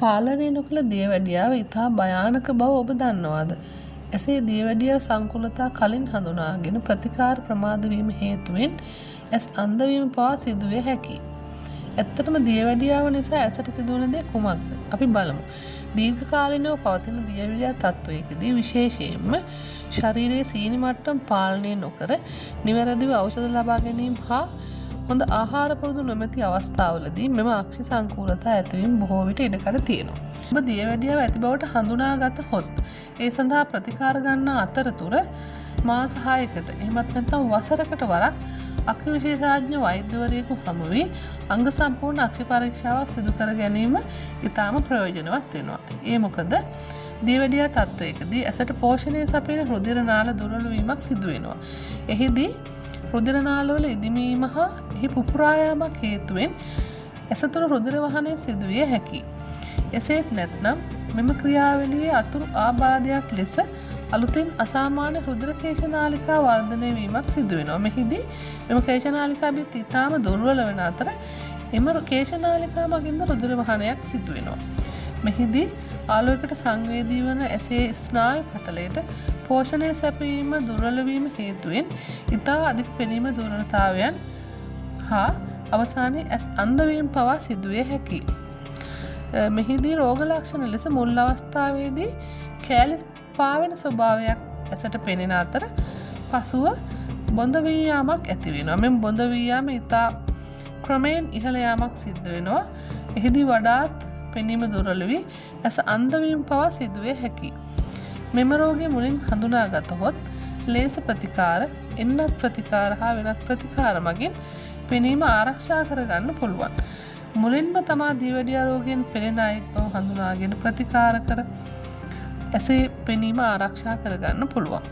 පාලනය නොකළ දියවැඩියාව ඉතා භයානක බව ඔබ දන්නවාද? එසේ දියවැඩියා සංකුලතා කලින් හඳුනාගෙන ප්‍රතිකාර ප්‍රමාද වීම හේතුවෙන් ඇස් අන්ධවීම පවා සිදුවිය හැකියි. ඇත්තටම දියවැඩියාව නිසා ඇසට සිදුවන දේ කුමක්ද? අපි බලමු. දීර්ඝකාලීනව පවතින දියවැඩියා තත්ත්වයකදී විශේෂයෙන්ම ශරීරයේ සීනි මට්ටම් පාලනය නොකර නිවැරදිව ඖෂධ ලබා ගැනීම හා හොඳ ආහාර පුරුදු නොමැති අවස්ථාවලදී මෙම අක්ෂි සංකූලතා ඇතිවීම බොහෝ විට ඉඩකඩ තියෙනවා. ඔබ දියවැඩියාව ඇති බවට හඳුනාගත හොත් ඒ සඳහා ප්‍රතිකාර ගන්නා අතරතුර මාස 6කට එහෙමත් නැත්නම් වසරකට වරක් අක්ෂි විශේෂඥ වෛද්‍යවරයෙකු හමු වී අංග සම්පූර්ණ අක්ෂි පරීක්ෂාවක් සිදු කර ගැනීම ඉතාම ප්‍රයෝජනවත් වෙනවා. ඒ මොකද දියවැඩියා තත්ත්වයකදී ඇසට පෝෂණය සපයන රුධිර නාල දුර්වල වීමක් සිදු වෙනවා. එහිදී රුධිර නාලවල ඉදිමීම හා එහි පුපුරා යාමක් හේතුවෙන් ඇස තුළ රුධිර වහනය සිදුවිය හැකියි. එසේත් නැත්නම් මෙම ක්‍රියාවලියේ අතුරු ආබාධයක් ලෙස අලුතින් අසාමාන්‍ය රුධිර කේශනාලිකා වර්ධනය වීමක් සිදු වෙනවා. මෙහිදී මෙම කේශනාලිකා බිත්ති ඉතාම දුර්වල වෙන අතර එම කේශනාලිකා මගින්ද රුධිර වහනයක් සිදු වෙනවා. මෙහිදී ආලෝකයට සංවේදී වන ඇසේ ස්නායු පටලයට පෝෂණය සැපයීම දුර්වල වීම හේතුවෙන් ඉතා අධික පෙනීම දුර්වලතාවයන් හා අවසානයේ ඇස් අන්ධවීම පවා සිදුවිය හැකියි. මෙහිදී රෝග ලක්ෂණ ලෙස මුල් අවස්ථාවේදී කෑලි පාවෙන ස්වභාවයක් ඇසට පෙනෙන අතර පසුව බොඳ වී යාමක් ඇති වෙනවා. මෙම බොඳ වී යාම ඉතා ක්‍රමයෙන් ඉහළ යාමක් සිද්ධ වෙනවා. එහිදී වඩාත් පෙනීම දුර්වල වී ඇස අන්ධවීම පවා සිදුවිය හැකියි. මෙම රෝගය මුලින් හඳුනාගතහොත් ලේසර් ප්‍රතිකාර, එන්නත් ප්‍රතිකාර හා වෙනත් ප්‍රතිකාර මගින් පෙනීම ආරක්ෂා කරගන්න පුළුවන්. මුලින්ම තමා දියවැඩියා රෝගයෙන් පෙළෙන අයෙක් බව හඳුනාගෙන ප්‍රතිකාර කර ඇසේ පෙනීම ආරක්ෂා කරගන්න පුළුවන්.